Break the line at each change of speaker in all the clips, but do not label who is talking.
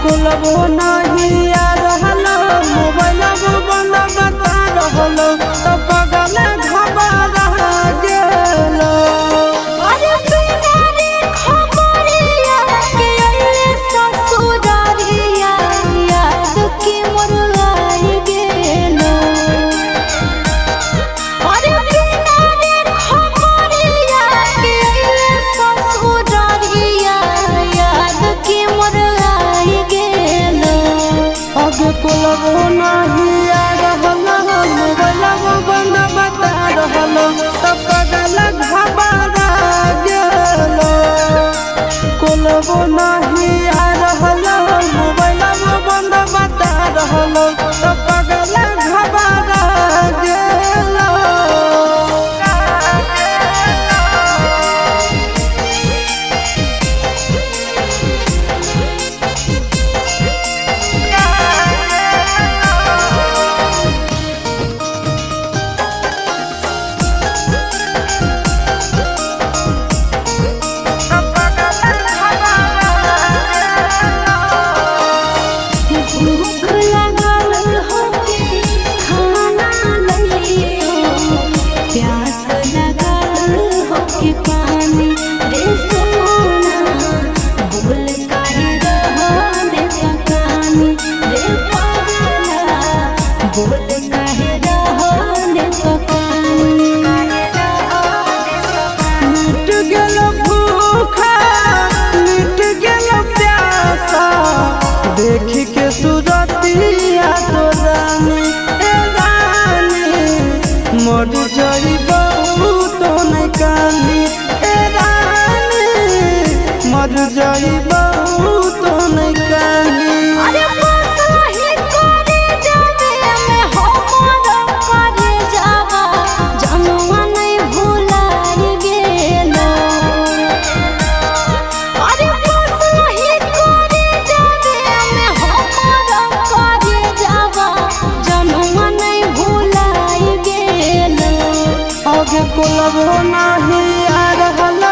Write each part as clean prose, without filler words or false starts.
कोलबो नहीं आ रहल मोबाइल बंद बता रहल तो पगल घबरा गेलो।
अरे बिना रे खबरिया के अइले ससुरारिया याद के मोर आई गेलो। अरे बिना रे खबरिया के अइले ससुरारिया याद के मोर आई गेलो।
आगे कोलबो नहीं आ रहल मोबाइल बंद बता रहल तो पगल घबरा गेलो। कोलबो नहीं आ रहल मोबाइल बंद बता रहल तो पगल घबरा गेलो।
भूख लागल होके खाना लइयो, प्यास लागल होके पानी रे सोना, बोल काहे रहले तकानी रे पगला, बोल काहे रहले तकानी।
मिट गेल भूखा मिट गेल प्यासा देख के सुरतिया तो रानी ए रानी मर जई बहुत नहीं कानी ए रानी मर जई बहुत नहीं कानी।
अरे बसही करे जाबे में हमर करे जावा, जनुआ नहीं भुलाई गेलो। अरे बसही करे जाबे में हमर करे जावा, जनुआ नहीं भुलाई गेलो।
आगे कोलबो नहीं आ रहल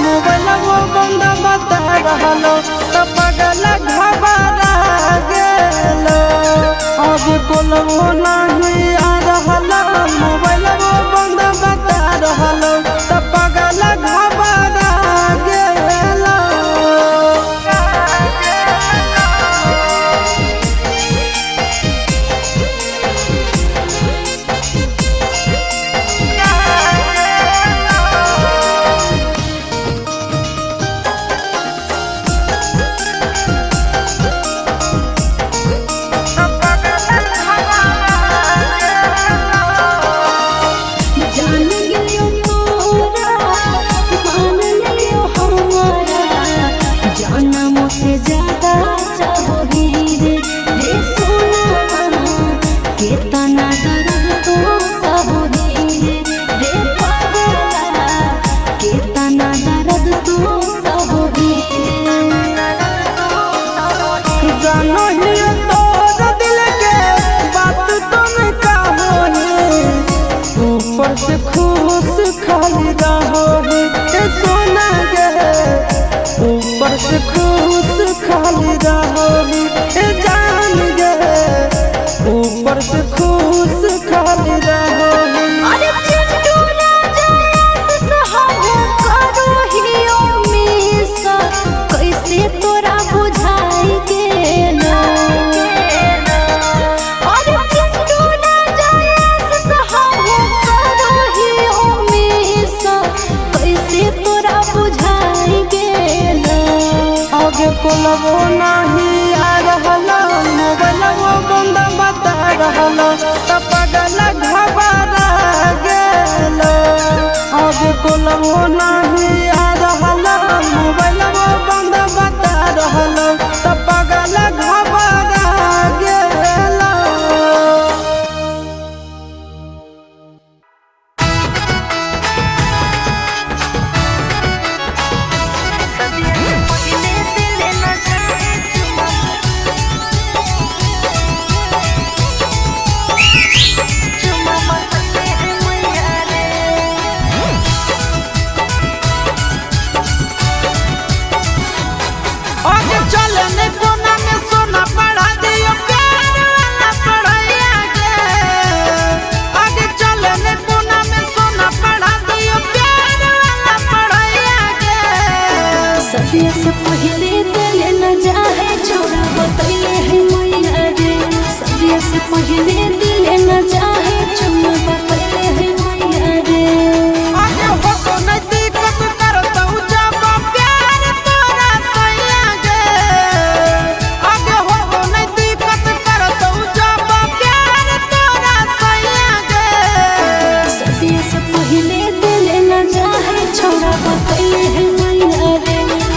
मोबाइल बंद बता रहल तो पगल घबरा गेलो। आगे कोलबो नहीं आ रहल मोबाइल बंद बता रहल तो पगल घबरा गेलो।
जान गेलियो तोरा मान लियो हमारा, जनम से ज्यादा चाहो रे रे सोना, केतना दर्द तो सब रे रे पगला, केतना दर्द तो सब रे।
जानो ही तोर दिल के बात तुम कहो ऊपर से खुश खाली रहो ए सोना गे ऊपर से खुश खाली रहो ए जान गे ऊपर से खुश खाली रहो।
अरे चिंटू राजा से हम करो हियो मिस, कैसे तोरा बुझाई गेलो। अरे चिंटू राजा से हम करो हियो मिस, कैसे तोरा बुझाई गेलो।
आगे कोलबो नहीं आ रहल मोबाइल बंद बता रहल तो पगल घबरा गेलो। आगे कोलबो नहीं आ रहल मोबाइल बंद बता रहल तो पगल घबरा गेलो। आगे चले ने कोना में सोना
सदिया से पहले दिल न जाहे छोड़ा बतैले है मैया रे। सदिया से पहले दिल न जाहे चुम्मा बतैले है मैया रे।
आगे हो नहीं दिक्कत करतौ जब प्यार तोरा सैया गे। आगे हो नहीं दिक्कत करतौ जब प्यार तोरा सैया गे।
सदिया से पहले दिल न जाहे छोड़ा बतैले है मैया रे।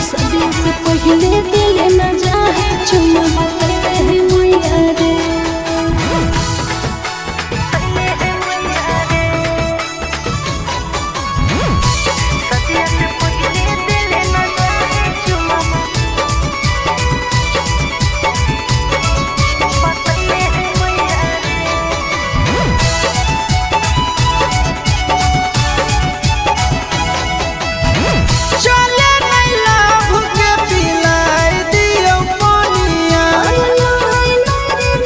सदिया से पहले दिल न जाहे चुम्मा बतैले है मैया रे।
चले नहीं लाभ के पिलाई दियो पानिया।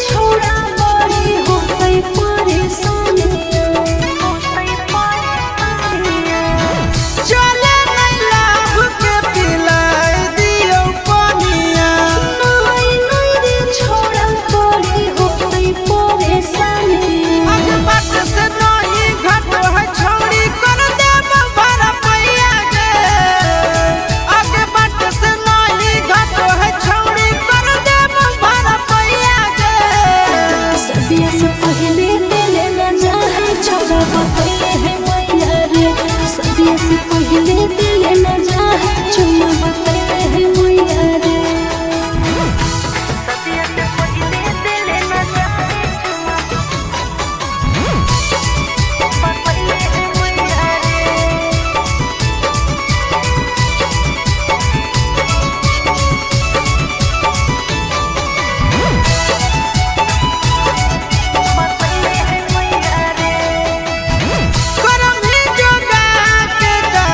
छोड़ा बड़ी होतै परेशानिया।
चले नहीं लाभ के पिलाई दियो पानिया।
नहीं नहीं रे छोड़ा बड़ी होतै परेशानिया।
अग बाट से नहीं घट है छौड़ी कर देब भरा पैया गे। अग बाट से नहीं घट है छौड़ी कर देब भरा पैया गे।
सदिया से पहले दिल न जाहे छोड़ा बतैले है मैया रे। सदिया से पहले दिल न जाहे चुम्मा बतैले है मैया रे।
करम ही जोगा के का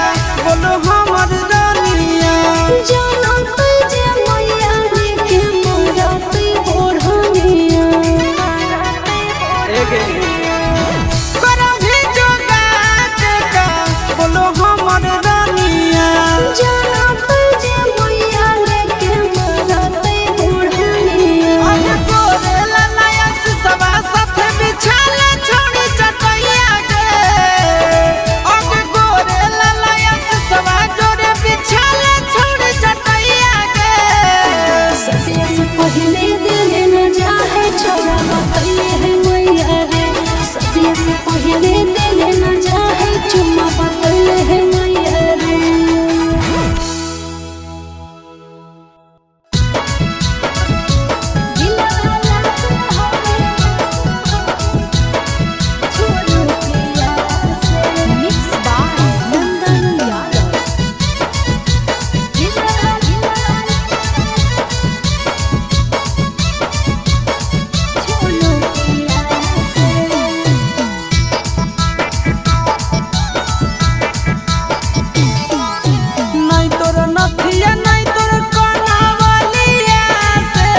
बोलो हमर रानिया।
जानत जे मैया रे के मरत ओढ़निया।
करम ही जोगा के का बोलो हमर रानिया।
जानत जे मैया रे के मरत ओढ़निया।
अग गोरे ललायस सवा साथे बिछाले छोड़ी चटैया गे। अग गोरे ललायस सवा जोरे बिछाले छोड़ी चटैया गे।
सदिया से पहले दिल न जाहे छोड़ा बतैले है मैया रे। सदिया से पहले दिल न जाहे चुम्मा बतैले है मैया रे।
Mix by Nandan Yadav.
नहीं तोर नथिया नहीं तोर कनावलिया से।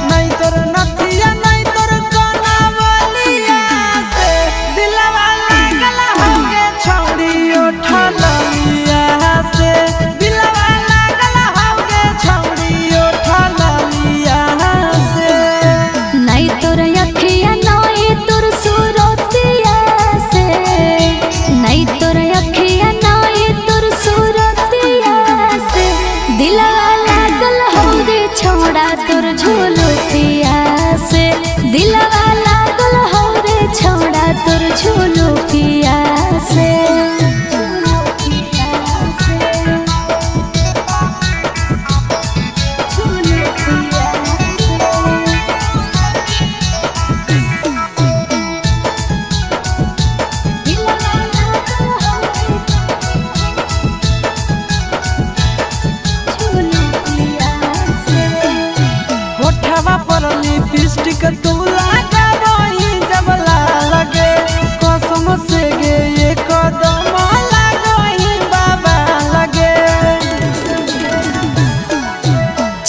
नहीं तोर नथिया नहीं तोर कनावलिया से। दिलवा लागल होगे छौड़ी उठलिया से। दिलवा लागल होगे छौड़ी उठलिया से।
नहीं तोर अखिया नहीं तोर सूरतिया से। नहीं तोर अखिया नहीं तोर सूरतिया से। दिलवा लागल हो रे छोड़ा तोर झुलुतिया से। दिलवा लागल हो रे छोड़ा तोर झुलुतिया से।
होठवा पर लिपस्टिक तू लगाबही जब लगे। कसम से गे ये कदम लागही बाबा लगे।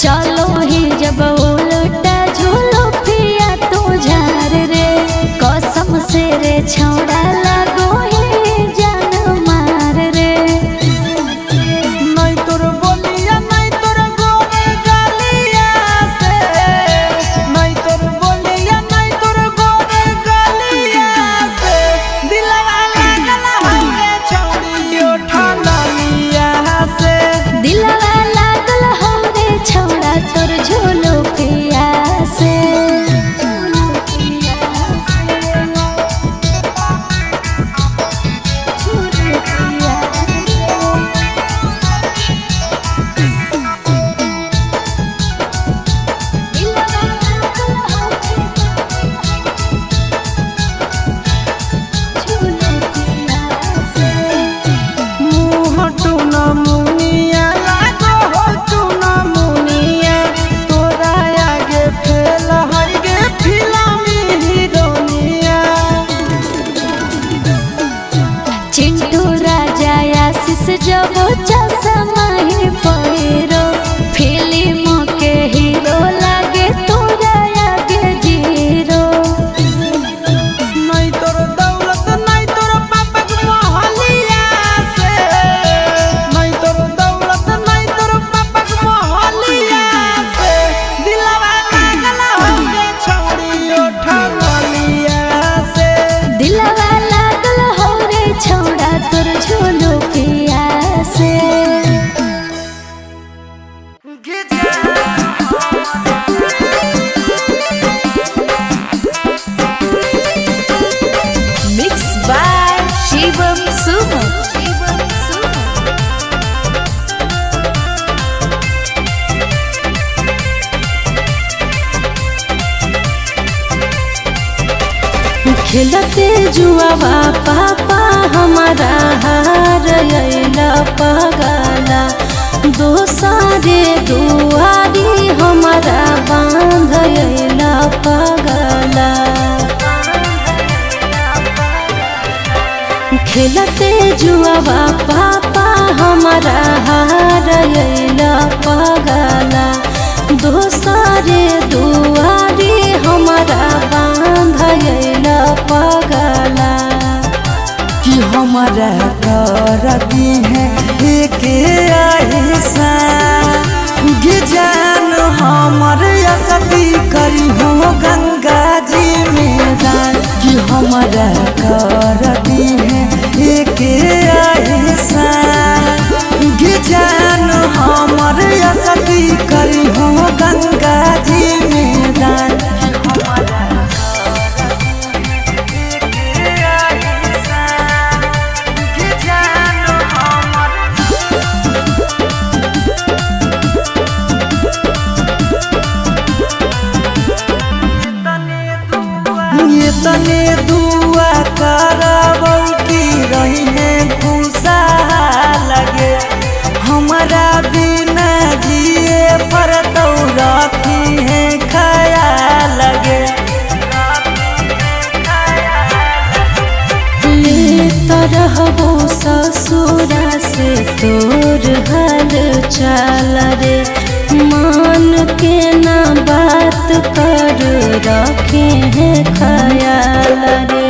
चलो ही जब उल्टा झूलो पिया तू झार रे। कसम से रे छौड़ा लगो ही जान मार रे।
नहीं तोर बोलिया
खेलते जुआवा पापा हमारा हार अइला पगला, दोसरे दुआरी हमारा बांध अइला पगला। खेलते जुआवा पापा हमारा हार अइला पगला, दोसरे दुआरी हमारा बांध अइला पगला।
कि हमारा कर दी है एक ऐसा जान, हमर सती करी हो गंगा जी में दान। कि हमारा कर दी है एक ऐसा जान, हमर सती करी हो गंगा जी में दान। ये तने दुआ करबौ की रही है खुशा लगे, हमारा बिना जिए पर तो रखी है खया लगे।
ले रहबो ससुरा से तोर हाल चाल रे, मान के ना बात कर रखे हैं ख्याल रे।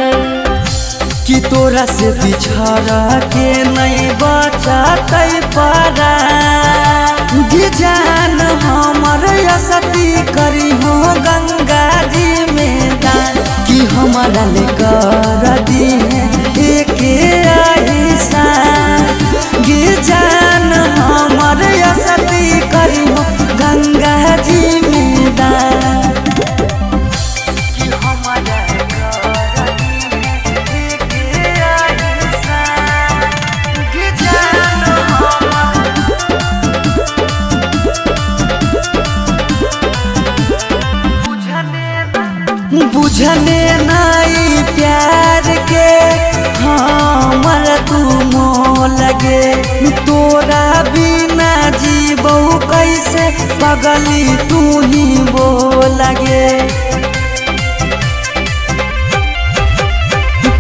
कि तोरा से बिछड़ के नहीं बचतै परा जान, हमर सती करी हो गंगा जी में दान। कि हमारा ले कर दी है एक ऐसा जान, हमर सती करी हो गंगा जी में दान। कि हमारा बुझने नाई प्यार के हमर तू मोह लगे, तोरा बिना जीबौ कैसे पगली तू ही बो लगे।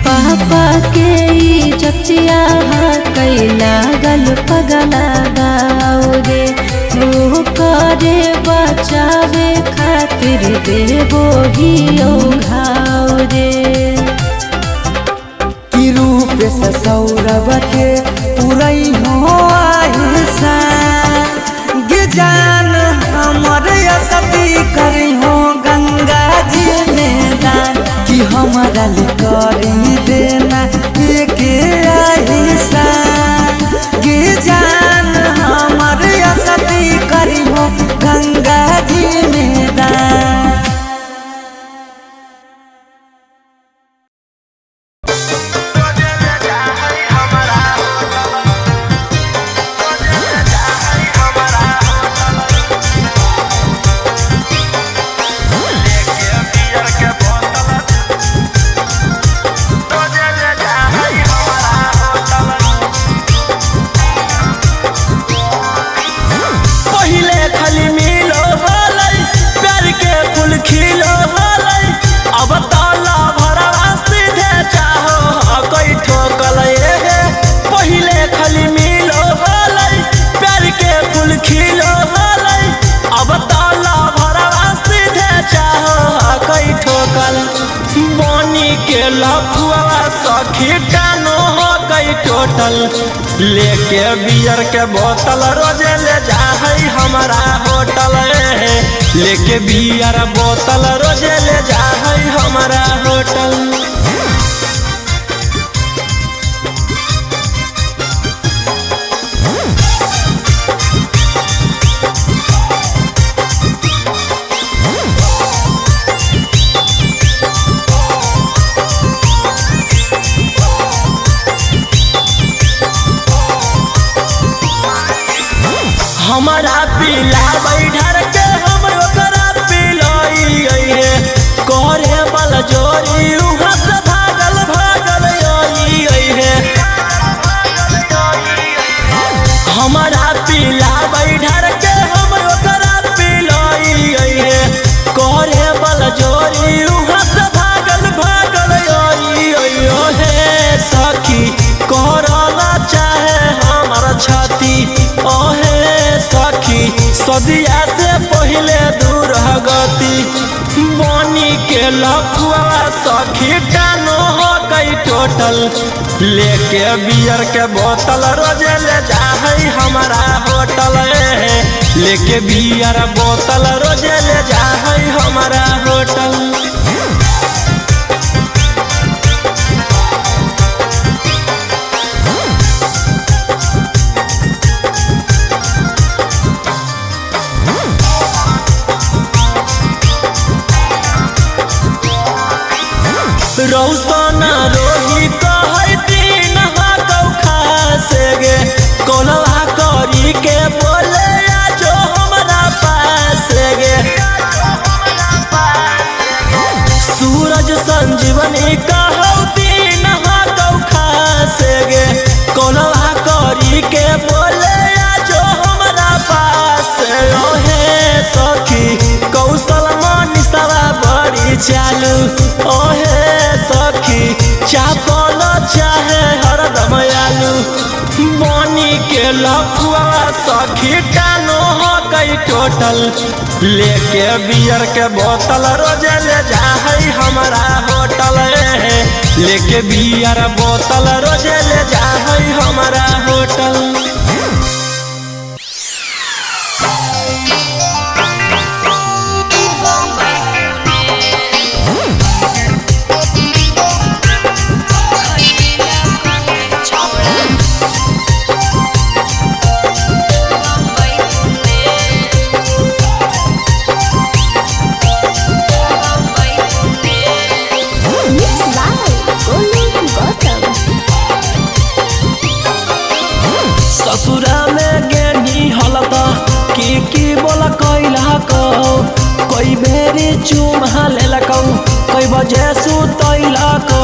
पापा के इज्जतिया कैला गल पगला गाओ रे, ओ करे बचावे खातिर देबो ही ओ घाव रे।
कि रूप से सौरभ के पुरई हो आहिसा जान, हमर सती करी हो गंगा जी में दान। कि हमारा ले करी देना एक ऐसा जान, हमर सती करी हो गंगा जी में दान।
के लफुआ सखी टानो हो गई टोटल, लेके बियर के बोतल रोजे ले जा है हमारा होटल। लेके बियर बोतल रोजे ले जा है हमारा होटल। हमारा पीला बैठर के हम ओकरा पिलाई है, करे बल जोरी उहाँ से। हमारा पीला बैठर के हम ओकरा पिलाई हे करे बल जोरी उहाँ से भागल भागल आई ओ हे सखी करला चाहे हमर छाती ओ हे सखी सदिया से पहिले दूर गति बनी के लफुआ सखी टानो हो गई टोटल लेके बियर के बोतल रोजे ले जा है हमारा होटल लेके बियर बोतल रोजे ले जा है हमारा होटल। रौसना रोही कहै दिन कौखा से गे कोलवा करी के बोले आ जो हमरा पास गे सूरज संजीवनी कहौ दिन कौखा से गे कोलवा करी के बोले आ जो हमरा पास ओहे सखी कौशल मनीषवा बड़ी चालू ओहे सखी चापल चाहे हरदम आलू बनी के लफुआ सखी टानो हो गई टोटल लेके बियर के बोतल रोजे ले जा है हमारा होटल लेके बियर बोतल रोजे ले जा है हमारा hotel.
Mix by Golu Gautam.
ससुरा में गेनी हलता की की बोला कैला कौ कई बेरी चुमा लेलकौ कई बजे सुतैला कौ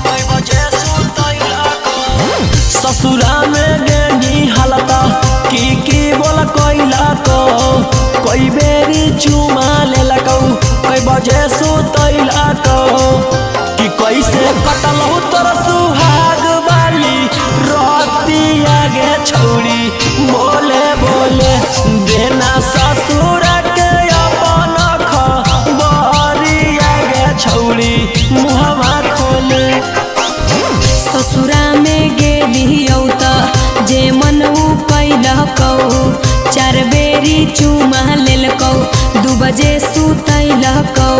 कई बजे सुतैला कौ ससुरा में गेनी हलता की की बोला कैला कौ कई बेरी चुमा लेलकौ कई बजे सुतैला कौ कि कैसे कटलहु तोर सुहाग वाली रतिया गे छौरी बोले बोले देना ससुर के अपन खबरिया गे छौरी मुहवा खोले।
ससुरा में गेली त जे मन उ कैलकौ चार बेरी चुमा लेलकौ 2 बजे सुतैलकौ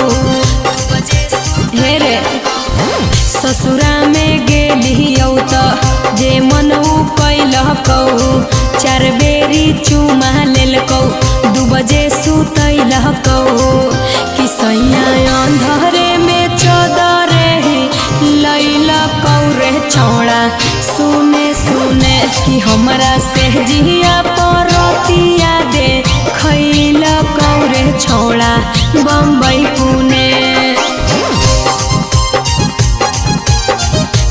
हे रे ससुरा में गेली त जे मन उ कैलकौ चार बेरी चुमा लेलकौ 2 बजे सुतैलकौ कि सैया अंधरे में चदरे ही लैलकौ रे छौड़ा सुने सुने कि हमरा से जिया परतिया दे खैलकौ रे छौड़ा बम्बई पुणे।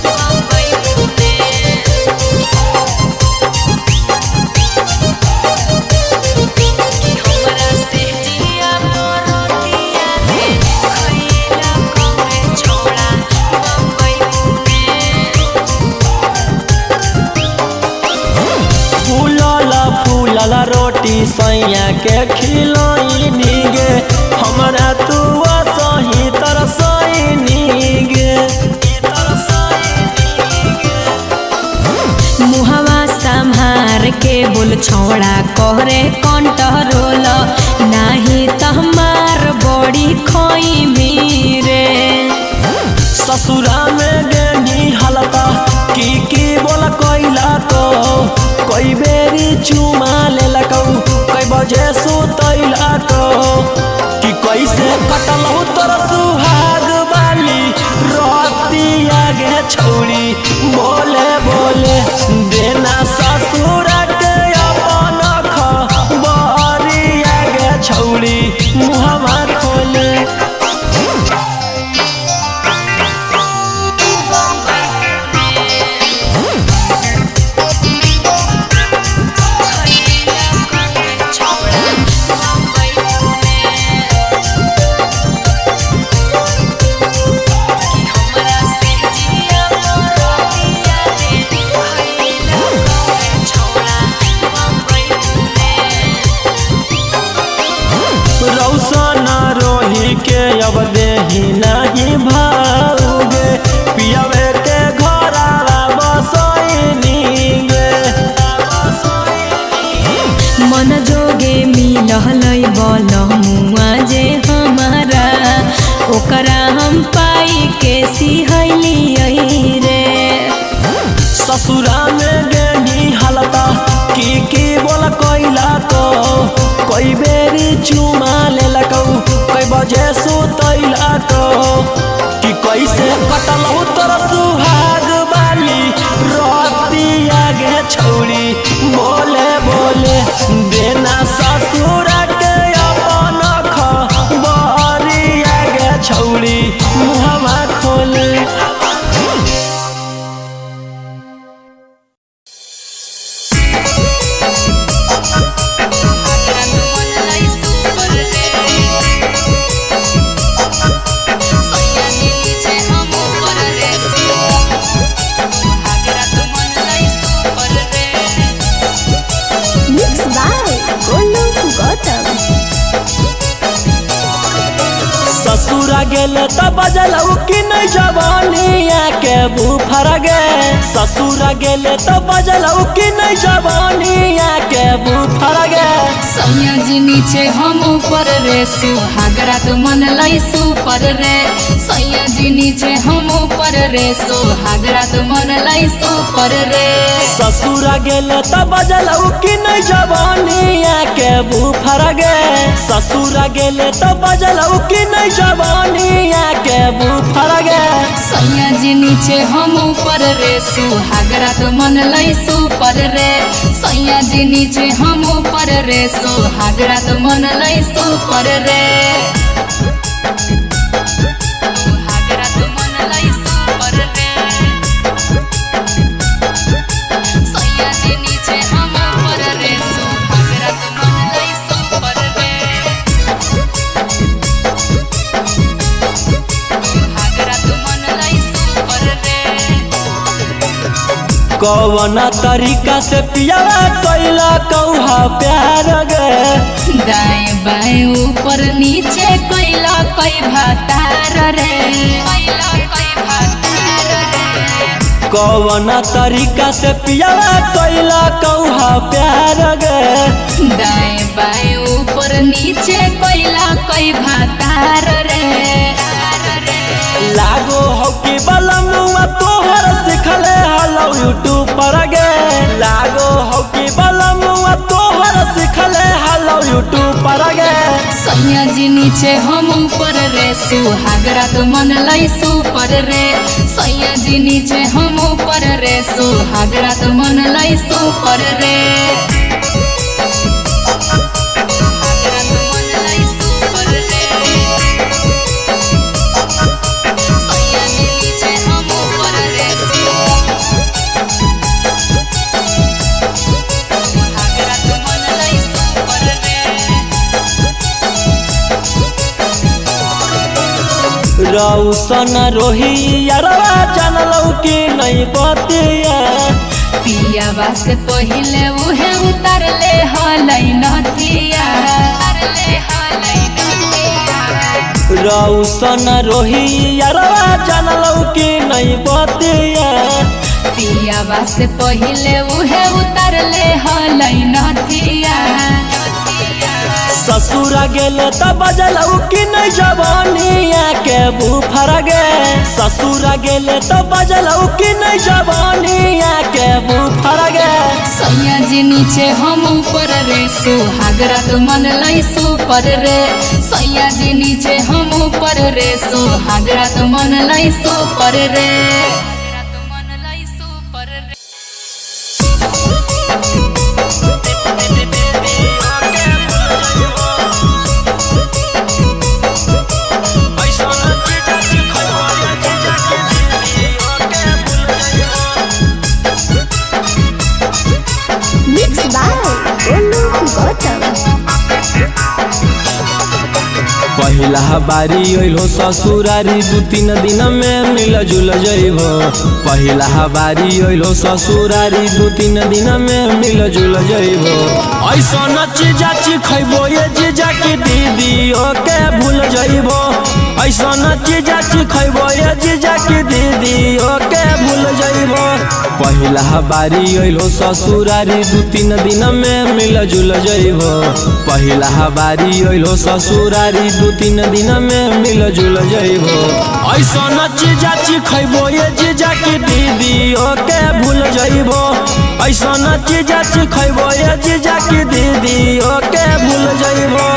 बम्बई पुणे। कि हमरा से जिया परतिया दे खैलकौ रे छौड़ा बम्बई पुणे।
फूलल फूलल रोटी सैया के खिलैनी गे हमरा तू सही तरसैनी गे
मुहवा संहार के बोल छौड़ा करे कंट्रोल नाही तहमार बड़ी खोई रे।
ससुरा में गेनी हलता की की बोला कैला को कई बेरी चुमा लेलकौ कई बजे सुतैला को कि कैसे कटलहु तोर सुहाग वाली रतिया गे छौरी बोले बोले देना ससुर के अपन खबरिया गे छौरी मुहवा खोले।
बम्बई पुणे।
अब देही नहीं भाऊगे पियवे के घरावा बसैनी गे।
मन जोगे मिलहलै बल मुआ जे हमारा ओकरा हम पाई के सिहलियै रे।
ससुरा में गेनी हलता की की बोल कोइला को कोई बेरी चुमा लेलकौ कई बजे सुतैला को कि कैसे कटलौ तोर सुहाग बाली रतिया गे छौरी बोले बोले देना ससुर के अपन खबरिया गे छौरी मुहवा खोले।
Mix by Golu Gautam.
ससुरा गेले त बजलौ कि नहीं जवानिया के बुफर गे। ससुरा गेले त बजलौ कि नहीं जवानिया के बुफर गे।
सैया जी नीचे हम ऊपर रे सुहागरा तो मन लाई सुपर रे। सैया जी नीचे हम ऊपर रे सुहागरा तो मन लाई सुपर रे।
ससुरा गेले त बजलौ कि नहीं जवानिया के बुफर गे। ससुरा गेले त बजलौ कि नहीं जवानिया के बुफर गे।
सैया जी नीचे हम ऊपर रे सुहागरा तो मन लाई सुपर रे। सैया जी नीचे हम ऊपर रे सुहागरा तो मन लाई सुपर रे। सुहागरा तो मन लाई सुपर रे। सैया जी नीचे हम ऊपर रे सुहागरा तो मन लाई सुपर रे। सुहागरा तो मन लाई सुपर रे।
कौना तरीका से पियावा कैला कौहा प्यार गे।
दाएं बाएं ऊपर नीचे कैला कई भातार रे। कैला कई भातार रे।
कौना तरीका से पियावा कैला कौहा प्यार गे।
दाएं बाएं ऊपर नीचे कैला कई भातार रे।
लागो हो कि बलमुआ तोहर सिखले हलो यूट्यूब पर गे। लागो हो कि बलमुआ तोहर सिखले हलो यूट्यूब पर गे।
सैया जी नीचे हम ऊपर रे सुहागरा तो मन लाई सुपर रे। सैया जी नीचे हम ऊपर रे सुहागरा तो मन लाई सुपर रे। सुहागरा तो मन लाई सुपर रे। सैया जी नीचे हम ऊपर रे सुहागरा तो मन लाई सुपर रे।
रौसन रोही यारवा जानलौ कि नहीं बतिया।
पियावा से पहिले उहे उतारले हलै नथिया। उतारले हलै नथिया।
रौसन रोही यारवा जानलौ कि नहीं बतिया।
पियावा से पहिले उहे उतारले हलै नथिया।
ससुरा गेले त बजलौ कि नहीं जवानिया के बुफर गे। ससुरा गेले त बजलौ कि नहीं जवानिया के बुफर गे।
सैया जी नीचे हम ऊपर रे सुहागरा तो मन लाई सुपर रे। सैया जी नीचे हम ऊपर रे सुहागरा तो मन लाई सुपर रे।
Mix by Golu Gautam.
पहिला बारी अइलो ससुरारी दू तीन दिन में मिल जुल जइबो। पहिला बारी अइलो ससुरारी दू तीन दिन में मिल जुल जइबो। ऐसन चीजा खइबो ये जीजा की दीदी ओके भूल जइबो। ऐसन जीजा चिखैबो ये जीजा की दीदी ओके भूल जइबो। पहिला बारी अइलो ससुरारी दू तीन दिन में मिल जुल जइबो। पहिला बारी अइलो ससुरारी दू तीन दिन में मिल जुल जइबो। ऐसन जीजा चिखैबो ये जीजा की दीदी ओके भूल जइबो। ऐसन जीजा चिखैबो ये जीजा की दीदी ओके भूल जइबो।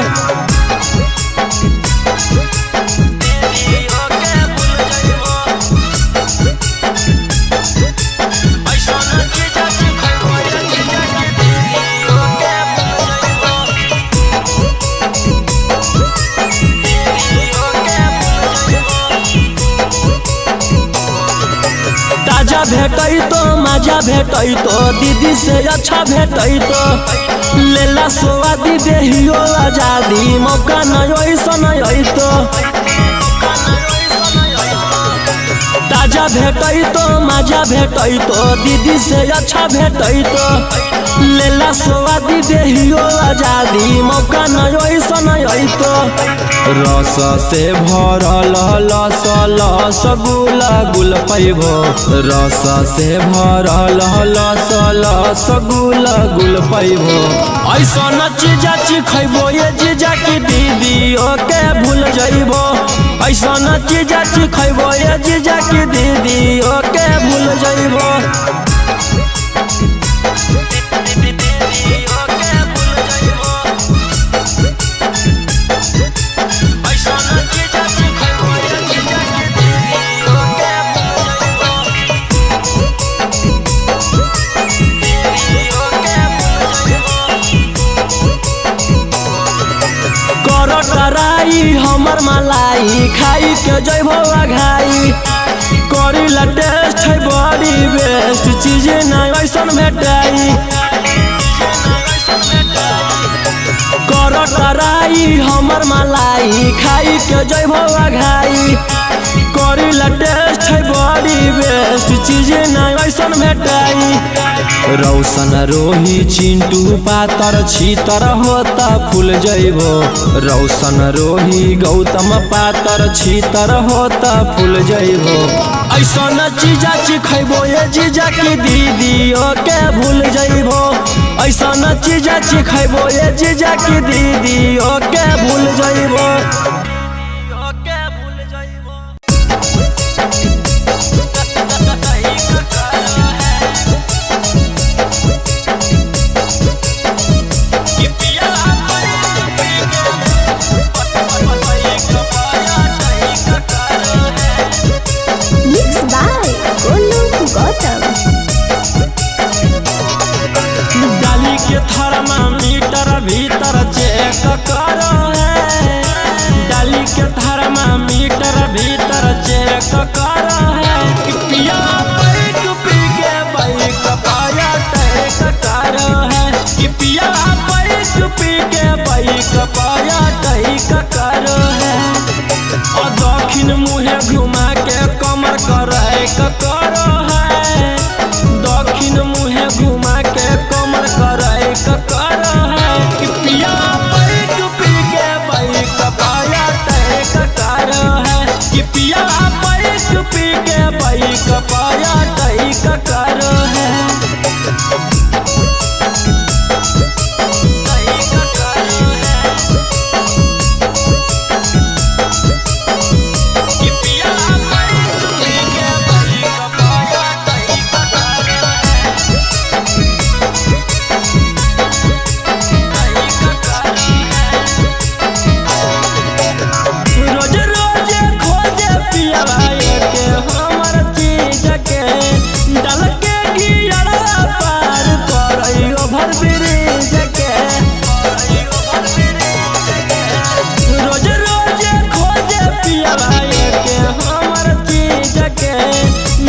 ताजा भेटै तो मजा भेटै तो दीदी से अच्छा भेटै तो लेला सोआदी देहियो आजादी मौका न ऐसन अइतो। ताजा भेटै तो मजा भेटै तो दीदी से अच्छा भेटै तो लेला सोआदी देहियो आजादी मौका न ऐसन अइतो। रस से भरल लस लस गुल गुल पैबो। रस से भरल लस लस गुल गुल पैबो। ऐसन जीजा चिखैबो ये जीजा की दीदी ओके भूल जइबो। ऐसन जीजा चिखैबो ये जीजा की दीदी ओके भूल जइबो। कराई हमर मलाई खाई के जइबो अघाई करीला टेस्ट है बड़ी बेस्ट चीज ना ऐसन भेटाई। कर कराई हमर मलाई खाई के जइबो अघाई करीला टेस्ट है बड़ी बेस्ट चीज ना ऐसन भेटाई। रौशन रोही चिंटू पातर छीतर होता फूल जइबो। रौशन रोही गौतम पातर छीतर होता फूल जइबो। ऐसन जीजा चिखैबो ये जीजा की दीदी ओके भूल जइबो। ऐसन जीजा चिखैबो ये जीजा की दीदी ओके भूल जइबो।
Mix by Golu Gautam.
डाली के थर्मामीटर भीतर चेक करो है। डाली के थर्मामीटर भीतर चेक करो है। कि पिया बैक पी के बैक पाया टैक करो है। कि पिया बैक पी के बैक पाया टैक करो है। और दक्षिण मुहे घुमा के कमर करे करो है। दक्षिण मुहे घुमा के कमर करे करो है। कि पिया बैक पी के बैक पाया टैक करो है। कि पिया बैक पी के बैक पाया टैक करो है। रोज रोज खोजे पिया के हमर चीज के डाल के गियरा पार करई ओभर ब्रिज के। रोज रोज खोजे पिया के हमर चीज के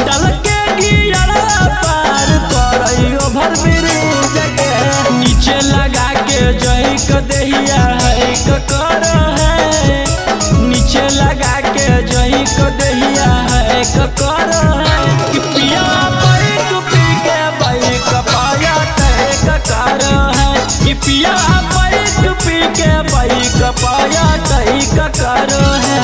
डाल के गियरा पार करई ओभर ब्रिज के। नीचे लगा के जई क देहिया है क कर है। नीचे लगा के जही को दहिया है कर है। कि पिया बैक पी के बैक पाया टैक कर है। कि पिया बैक पी के बैक पाया टैक कर है।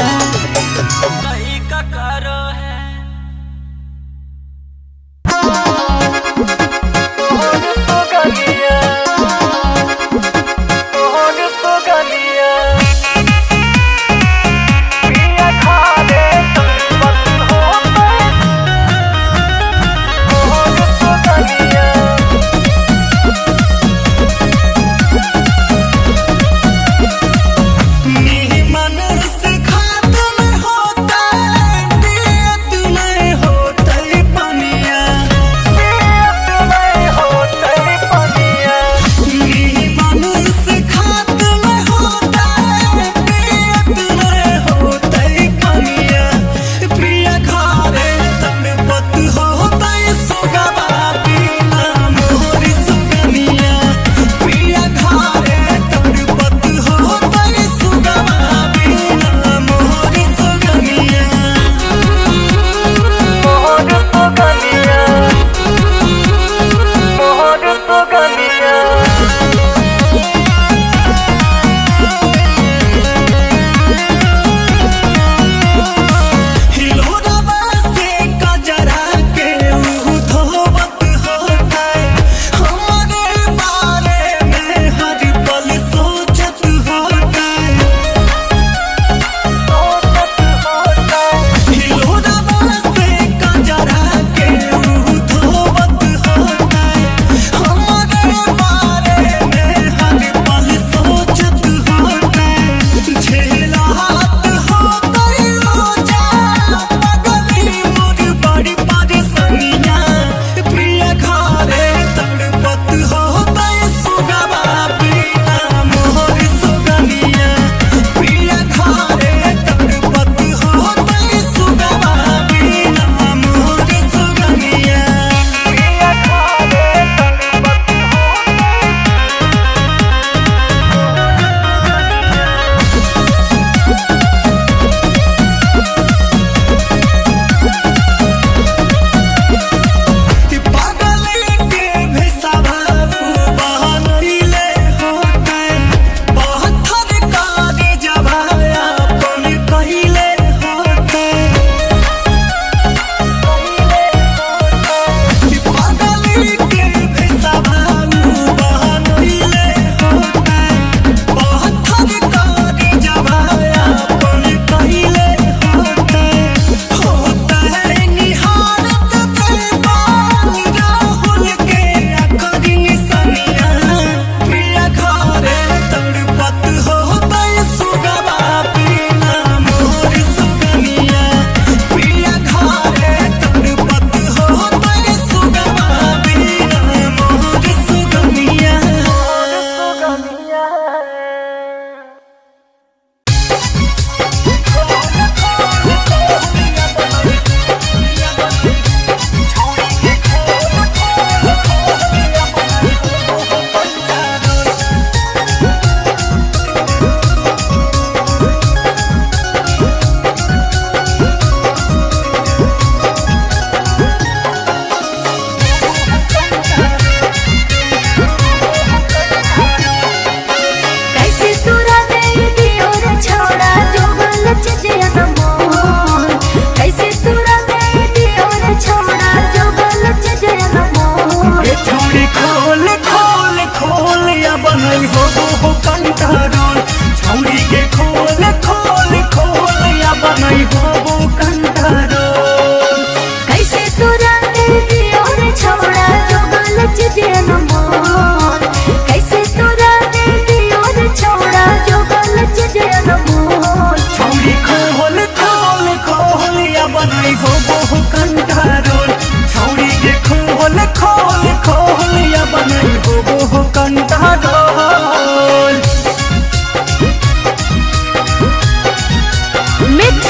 कही का करो है।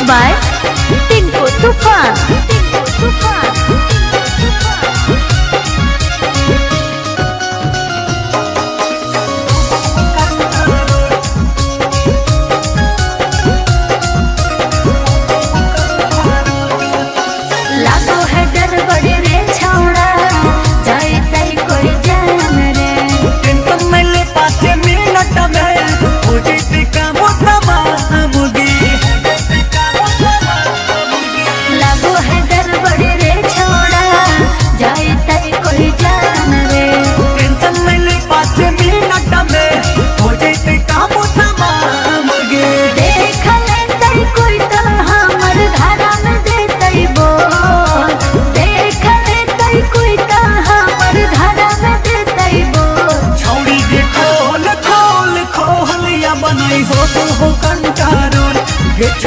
बाय टिंकू तूफान। टिंकू तूफान। टिंकू तूफान। लागो है डर बड़ी रे छौड़ा, जाए ताई कोई जान रे।
टेंशन में ले 5 मिनट में हो जैते काम तमाम गे।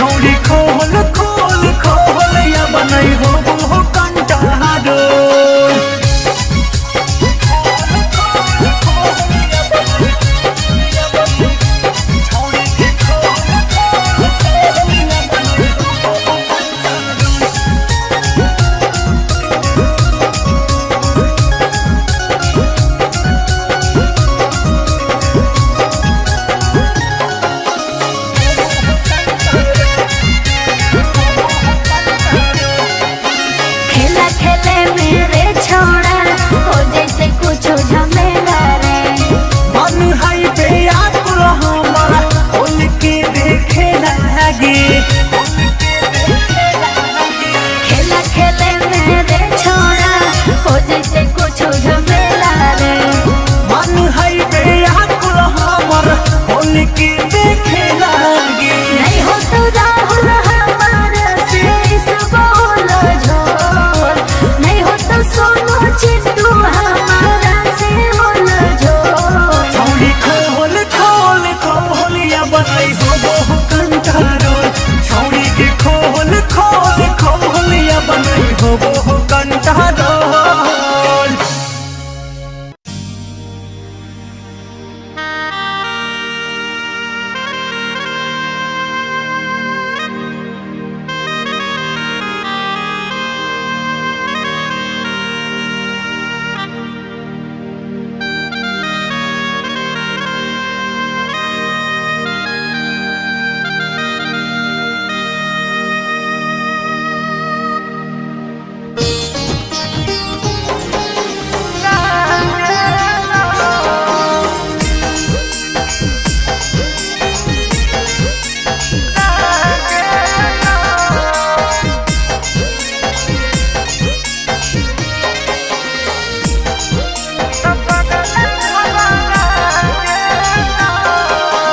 छौड़ी खोल खोल खोल या बनई हो हो कंटारोल।
खेला खेले मेरे छोड़ा हो जैसे कुछ झमेला रे।
मन है पे आकुल हमारा खोल के देखे लागे।
खेला खेले मेरे छोड़ा हो जैसे कुछ झमेला रे।
मन है पे आकुल हमारा खोल के देखे लागे।
नहीं हो तो राहुल हमारा से इस बोल झोल, नहीं हो तो सोनू चिट्टू हमारा से बोल झोल।
छौड़ी खोल खोल खोल या बनई हो हो कंटारोल। छौड़ी के खोल खोल खोल या बनई हो हो कंटारोल।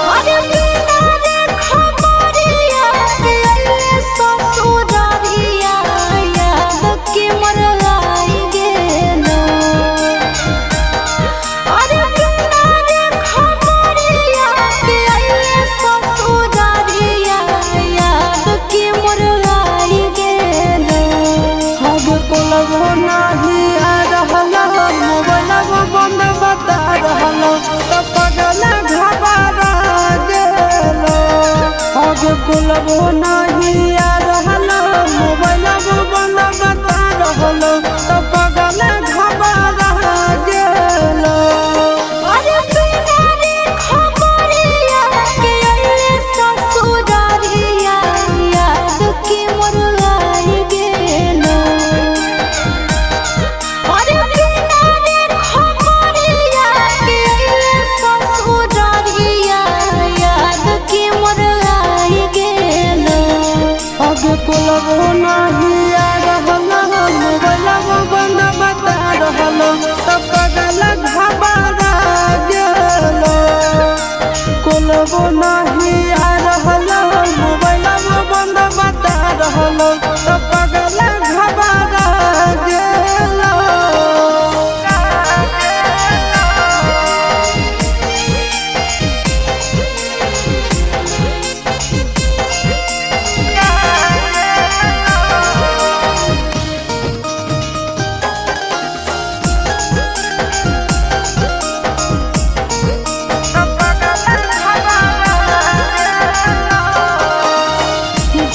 अरे बिना रे खबरिया रे ससुरारिया याद के मरलाई गेलो। अरे बिना रे खबरिया रे ससुरारिया याद के मरलाई गेलो।
अब कोलबो नाही आ रहल, मोबाइलबो बंद बता रहल, त पगल घबरा गेलो। अब कोलबो नाही आ रहल, मोबाइलबो बंद बता रहल, त पगल घबरा गेलो।
अरे बिना रे खबरिया के ससुरारिया याद के मरलाई गेलो। अरे बिना रे खबरिया के ससुरारिया याद के मरलाई गेलो।
अब कोलबो नाही आ रहल, मोबाइलबो बंद बता रहल, त पगल घबरा गेलो। कोलबो नाही आ रहल, मोबाइलबो बंद बता रहल, त पगल घबरा गेलो।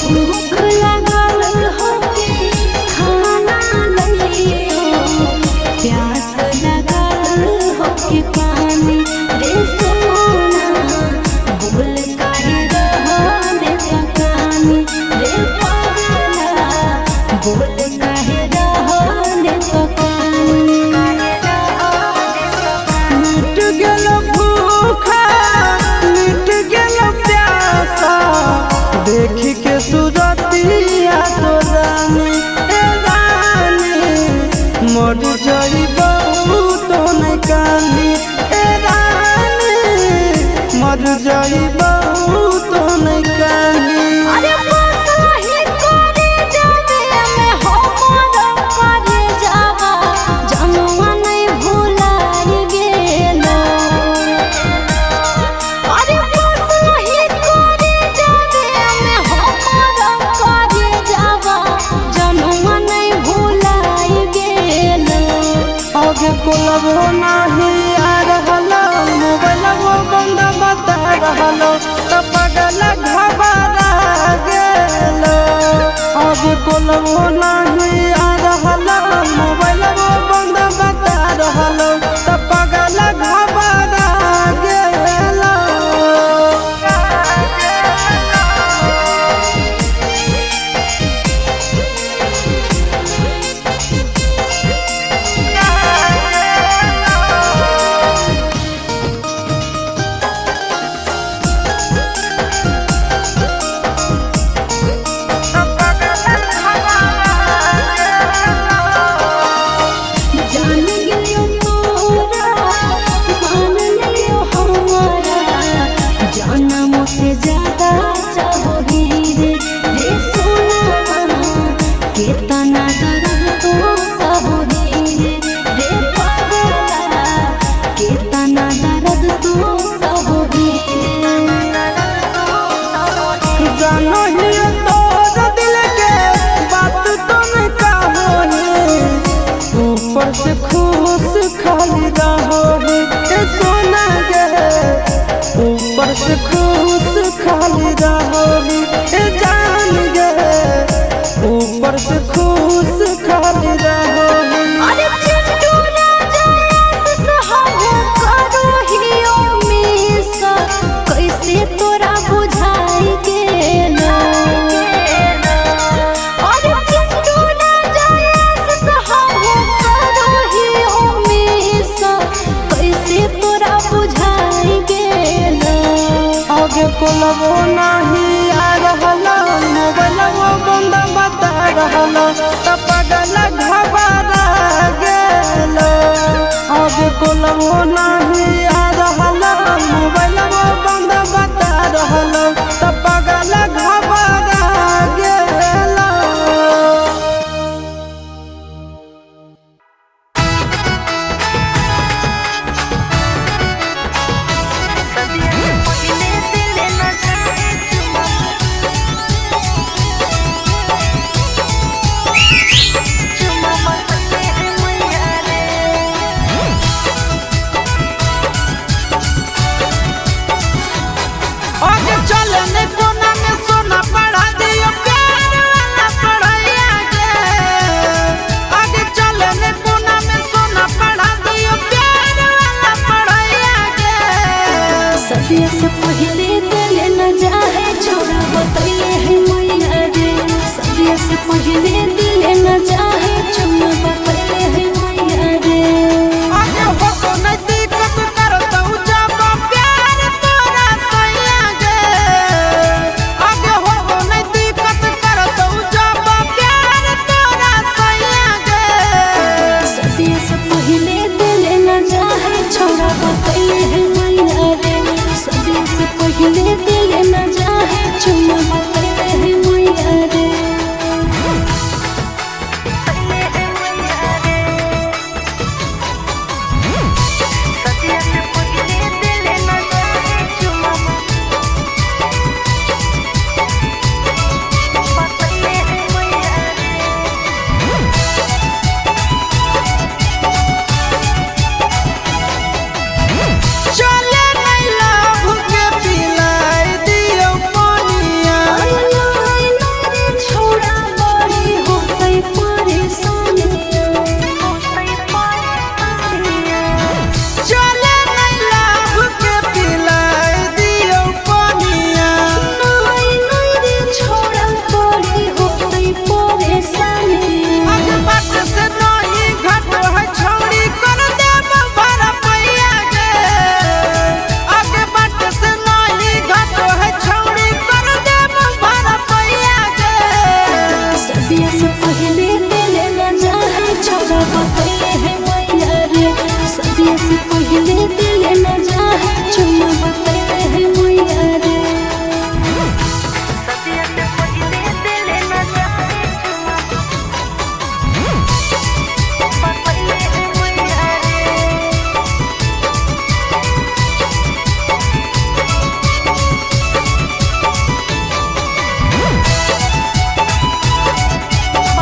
भूख लगल होके खाना लइयो, प्यास लगल होके पानी रे सोना, भूल काहे रहले तकानी रे पगला, भूल काहे रहले तकानी।
मिट गेल भूखा, मिट गेल प्यासा, देखी के सूरत कोलबो नाही आ रहलो, मोबाइलबो बंद बता रहलो, त पगल घबरा गेलो। अब कोलबो नाही आ रहलो, मोबाइलबो बंद बता रहलो, त पगल घबरा गेलो।
जान गेलियो तोरा, मान लियो हमारा, जानमो से ज्यादा चाहो रे रे सोना, केतना दर्द तो सहो रे रे पागला, केतना दर्द तो सहो रे।
जानो ही तोर दिल के बात तुम कहो ऊपर से खुश खाली रहो ए सोना गे, ऊपर से खुश खाली रहो ए जान गे, ऊपर से खुश खाली रहो।
अरे चिंटू राजा सहारा करो हियो मिस, कैसे तोरा बुझाई गेलो। अरे चिंटू राजा सहारा करो हियो मिस, कैसे तोरा बुझाई गेलो।
आगे कोलबो नाही आ रहलो, मोबाइलबो बंद बता रहलो, त पगल घबरा गेलो। आगे कोलबो नाही आ रहलो, मोबाइलबो बंद बता रहलो, त पगल घबरा गेलो। आगे चलने कोना में सोना पढ़ा दियो प्यार वाला पढ़ाइया के। आगे चलने कोना में सोना पढ़ा दियो प्यार वाला पढ़ाइया के।
सदिया से पहले दिल न जाए छोरा बतैले है मैया रे, सदिया से पहले दिल न जाए छोरा बतैले है मैया रे।
आगे हो तो नहीं दिक्कत करतौ जब प्यार तोरा सैया गे। आगे हो तो नहीं दिक्कत करतौ जब प्यार तोरा सैया गे।
सदिया से पहले दिल न जाए छोरा बतैले है मैया रे, सदिया से पहले दिल न जाए छोरा बतैले है मैया रे।
चले नहीं लाभ के पिलाई दियो पानिया।
छोरा बड़ी होतै परेशानिया,
चले नहीं लाभ के पिलाई दियो पानिया।
नाई नाई रे छोरा बड़ी होतै परेशानिया।
अग बाट से नहीं घट है छौड़ी कर देब भर पैया गे। अग बाट से नहीं घट है छौड़ी कर देब भर पैया गे।
सदिया से पहले दिल न जाए छोरा बतैले है मैया रे, सदिया से पहले दिल न जाए छोरा बतैले है मैया रे।
Bye.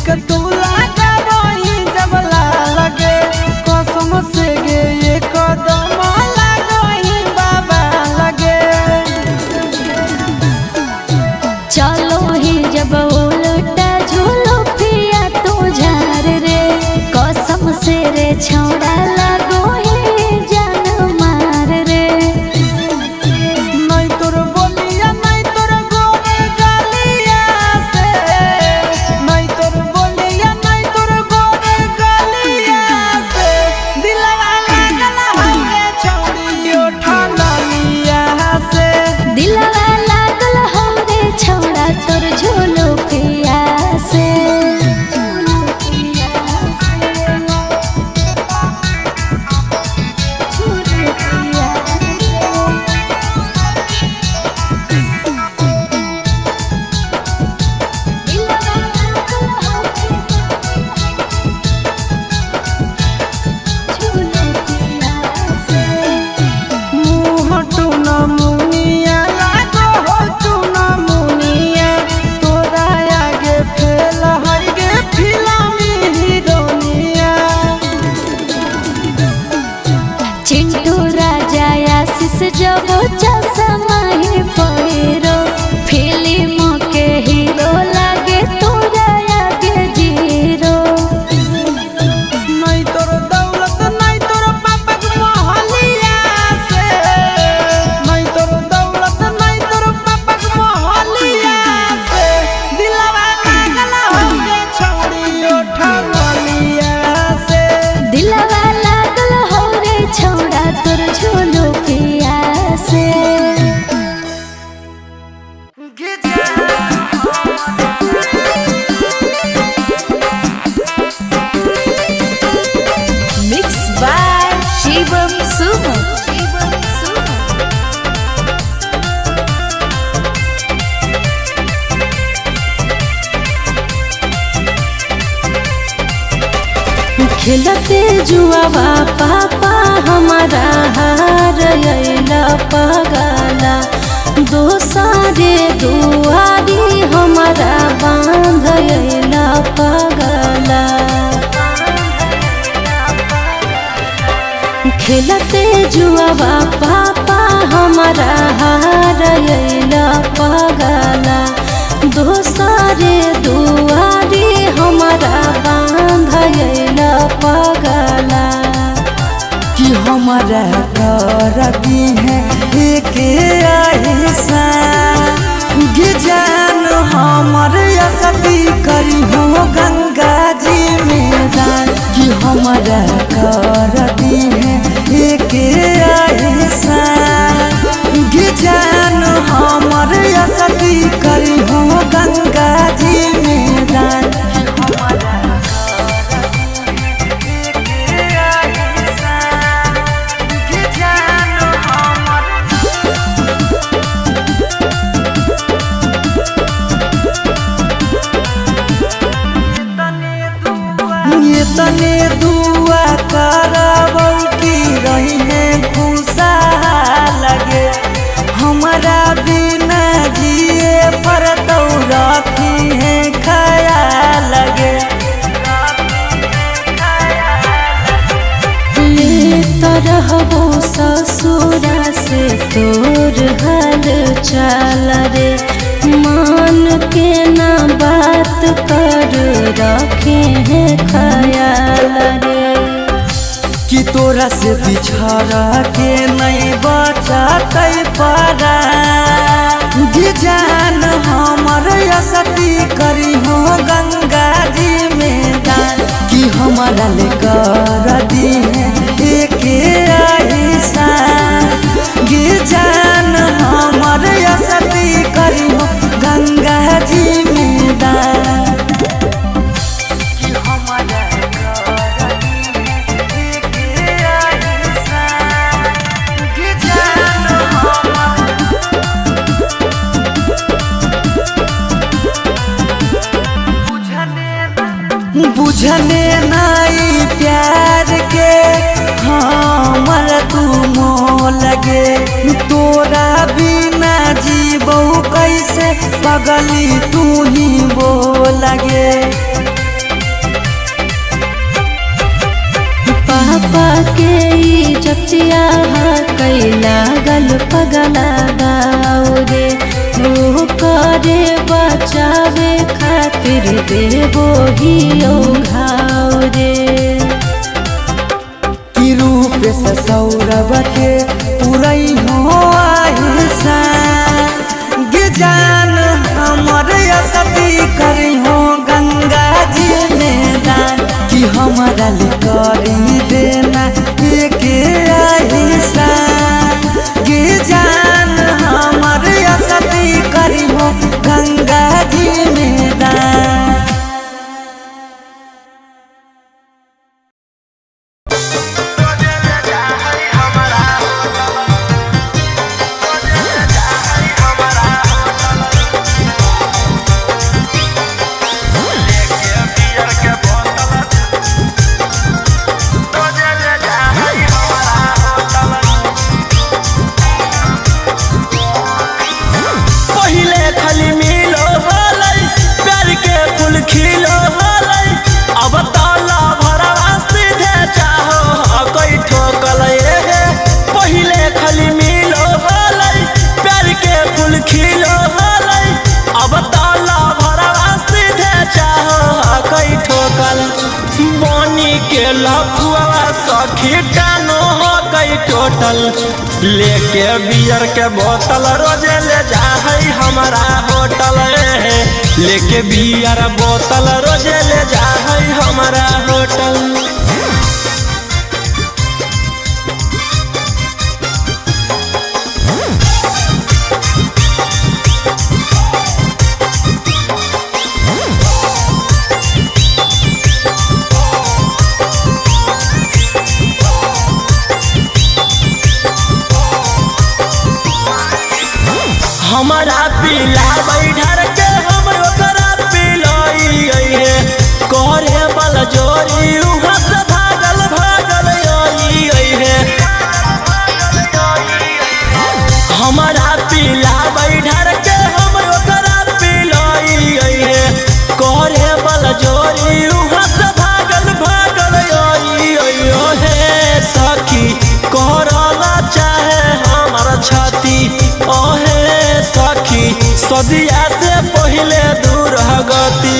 लिपस्टिक तू लगाबही जबला लगे कसम से गे ये कदम लागही बाबा लगे।
चलो ही जब उल्टा झूलो पिया तू झार रे कसम से रे छौड़ा लागो ही जान मार रे।
नहीं तोर बोलिया नहीं तोर गोरे गलिया से नहीं तोर बोलिया नहीं तोर गोरे गलिया से दिलवा लागल हवे छौड़ी ओठलिया से।
दिलवा लागल हो रे छौड़ा तोर झूलो पिया से।
मुँह टूना मुनिया लागो हो टूना मुनिया तोरा आगे फेल हई गे फिल्मी हीरोनिया।
चिंटू राजा आशीष जब चश्मा ही पहिरो फिल्म के हीरो लागे तोरा आगे जीरो।
नहीं तोर दौलत नहीं तोर पापा के मोहलिया से नहीं तोर दौलत नहीं तोर पापा के मोहलिया से दिलवा लागल हवे छौड़ी ओठलिया से।
दिलवा लागल हो रे छौड़ा तोर झोलो पिया से।
Mix by Shivam Suman. खेलते जुआवा पापा हमारा हार अइला पगला दोसरे दुआरी हमारा बांध अइला पगला। खेलते जुआवा पापा हमारा हार अइला पगला दोसरे दुआरी हमारा बांध अइला पगला।
कि हमारा कर दी है एक ऐसा जान हमर असती करी हो गंगा जी में दान। कि हमारा कर दी है एक ऐसा जान हमर असती करी हो गंगा जी में दान। ये तने दुआ करबौ की रही है खुशा लगे हमारा बिना जिए पर तो रखी है खया लगे।
ले तरहबो ससुरा से तोर हाल चाल रे मान के ना बात कर रखे हैं ख्याल रे।
कि तोरा से बिछड़ के नहीं बचतै परा जान हमर असती करी हो गंगा जी में दान। कि हमारा ले कर दी है एक ऐसा जान हमर असती करी हो गंगा जी में दान। बुझने नाई प्यार के हमर तू मोह लगे तोरा बिना जीबौ कैसे पगली तू ही बोलगे।
पागल पगला बाओ रे। ओ करे बचावे खातिर देबो ही ओ घाव रे।
कि रूप से सौरभ के पुरई हो आहिसा गे जान हमर सती करी हो गंगा जी में दान कि हमारा ले करी देना के आहिसा गे जान हमर सती करी हो गंगा जी में दान।
पहिले खाली मिलो होलै प्यार के फूल खिलो होलै अब ताला भरवा सीधे चाहो कोई ठोकल हे। पहिले खाली मिलो होलै प्यार के फूल खिलो होलै अब ताला भरवा सीधे चाहो कोई ठोकल बनी के लफुआ सखी टानो हो कई टोटल लेके बियर के बोतल रोजे ले जा है हमारा होटल लेके बियर बोतल रोजे ले जा है हमारा होटल। हमारा पीला बैठर के हम ओकरा पिलाई हे करे बल जोरी उहाँ से भागल भागल आई हे। हमारा पीला बैठर के हम ओकरा पिलाई हे करे बल जोरी उहाँ से भागल भागल आई हे। सखी करला चाहे हमर छाती ओहे सखी सदिया से पहले दूर गति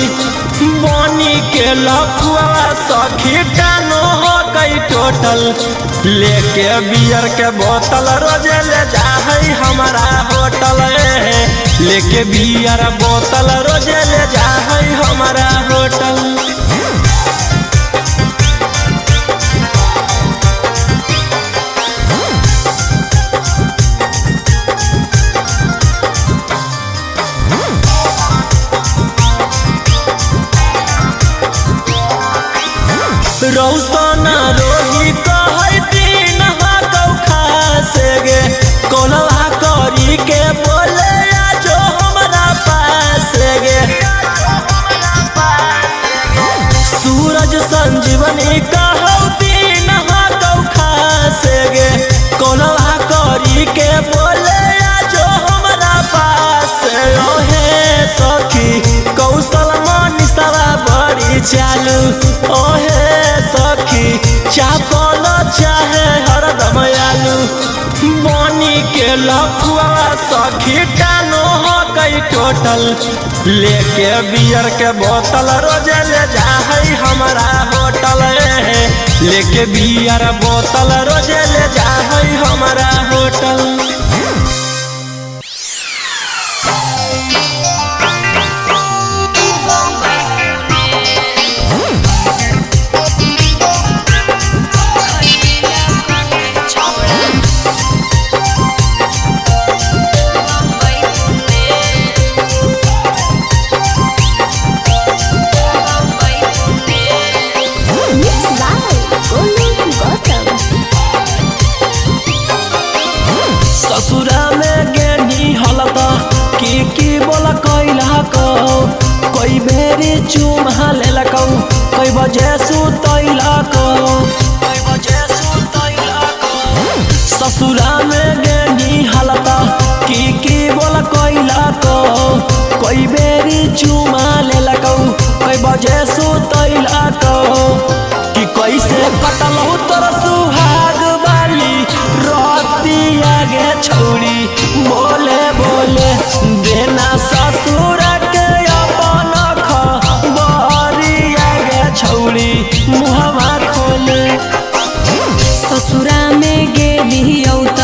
बनी के लफुआ सखी टानो हो कई टोटल लेके बियर के बोतल रोजे ले जा है हमारा होटल लेके बियर बोतल रोजे ले जा है हमारा होटल। रौसना रोही कहै दिन कौखा से गे कोलवा करी के बोले आ जो हमरा पास गे। सूरज संजीवनी कहौ दिन कौखा से गे कोलवा करी के बोले आ जो हमरा पास ओहे सखी कौशल मनीषवा बड़ी चालू ओहे सखी चापल चाहे हरदम आलू बनी के लफुआ सखी टानो हो कई टोटल लेके बियर के बोतल रोजे ले जा है हमारा होटल लेके बियर बोतल रोजे ले जा है हमारा hotel.
Mix by Golu Gautam.
ससुरा में गेनी हलत की की बोल कैला कौ कई बेरी चुमा लेलकौ कई बजे सुतैला कौ कई बजे सुतैला कौ। ससुरा में गेनी हलत की की बोल कैला कौ कई बेरी चुमा लेलकौ कई बजे सुतैला कौ कि कैसे कटलहु तोर सुहाग बाली रतिया गे छौड़ी बोले बोले देना ससुर के अपन खबरिया गे छौड़ी मुहवा खोले।
ससुरा में गेलियौ त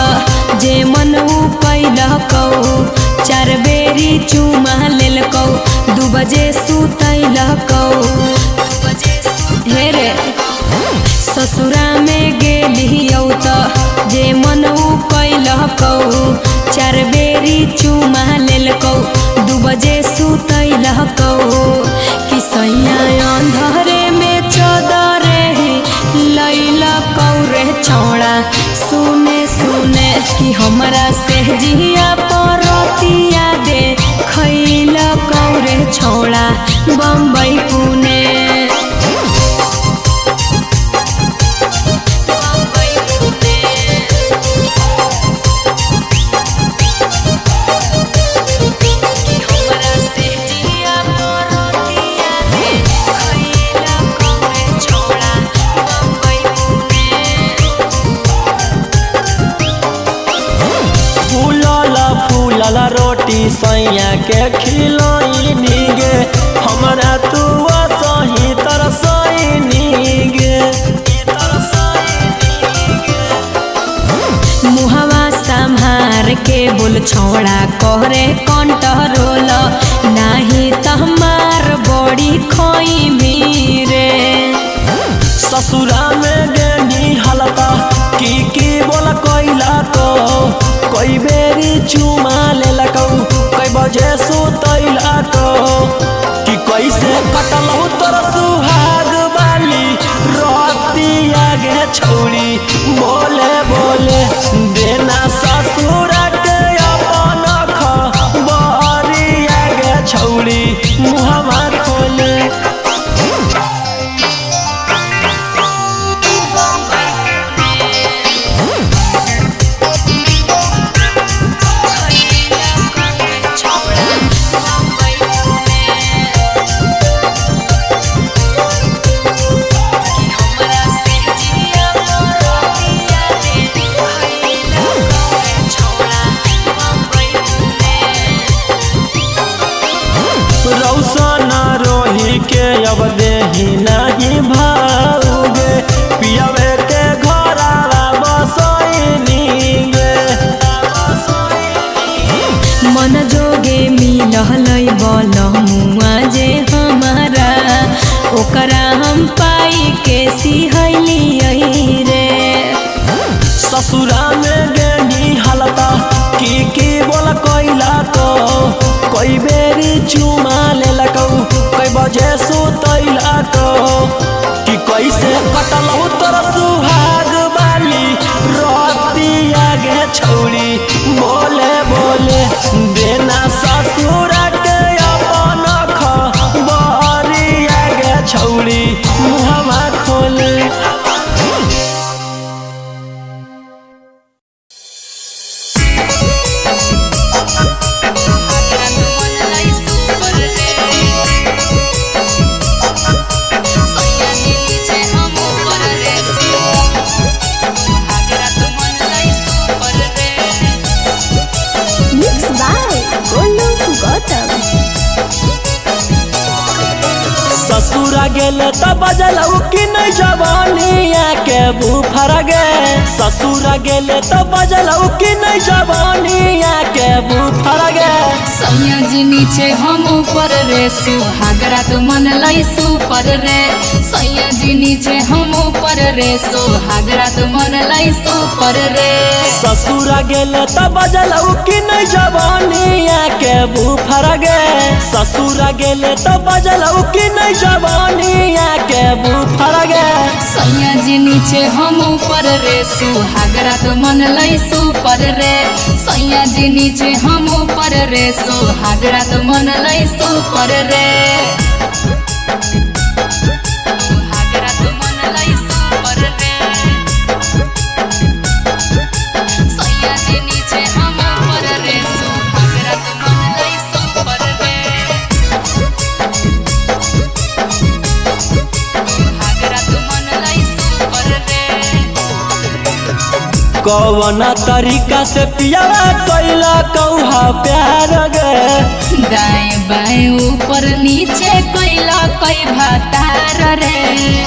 जे मन उ कैलकौ, चार बेरी चुमा लेलकौ, 2 बजे सुतैलकौ। हे रे ससुरा में गेलियौ त जे मन उ कैलकौ, चार बेरी चुमा लेलकौ, 2 बजे सुतैलकौ। कि सैया अंधरे में चदरे ही लैलकौ रे छौड़ा, सुने सुने कि हमरा से जिया परतिया दे खैलकौ रे छौड़ा बम्बई पुणे।
फूलल रोटी सैया के खिलैनी गे, हमरा तू सही तरसैनी गे।
मुहवा संहार के बोल छौड़ा करे कंट्रोल, नाही तहमार बड़ी खोई रे।
ससुरा में गेनी हलता की की बोल कैला को, कई बेरी चुमा लेलकौ, कई बजे सुतैला को। कि कैसे कटलौ तोर सुहाग वाली रतिया गे छौड़ी बोले बोले देना ससुर के अपन खबरिया गे छौड़ी मुहवा खोले। रौशन रोही के अब देही नहीं भाऊगे, पियवे के घरावा बसैनी गे।
मन जोगे मिलहलै बलमुआ जे हमारा, ओकरा हम पाई के सिहैलियै रे।
ससुरा में गेनी हलता की की बोल कैला को, कई बेरी चुमा लेलकौ, कई बजे सुतैला को। कि कैसे कटलौ तोर सुहाग वाली रतिया गे छौड़ी बोले बोले देना ससुर के अपन खबरिया गे छौड़ी मुहवा खोले।
Mix by Golu Gautam.
ससुरा गेले त बजलौ कि नहीं जवानिया के बुफर गे, ससुरा गेले त बजलौ कि नहीं जवानिया के बुफर गे।
सैया जी नीचे हम ऊपर रे सुहागरा तो मन लाई सुपर रे, सैया जी नीचे हम ऊपर रे सुहागरा तो मन लाई सुपर रे।
ससुरा गेले त बजलौ कि नहीं जवानिया के बुफर गे, ससुरा गेले त बजलौ कि नहीं जवानिया के बुफर गे।
सैया जी नीचे हम ऊपर रे सुहागरा तो मन लाई सुपर रे, सैया जी नीचे हम ऊपर रे सुहागरा तो मन लाई सुपर रे। सुहागरा तो मन लाई सुपर रे, सैया जी नीचे हम ऊपर रे सुहागरा तो मन लाई सुपर रे। सुहागरा तो मन लाई सुपर रे।
कौना तरीका से पियावा कैला कौहा प्यार गे।
दाएं बाएं ऊपर नीचे कैला कई भातार रे,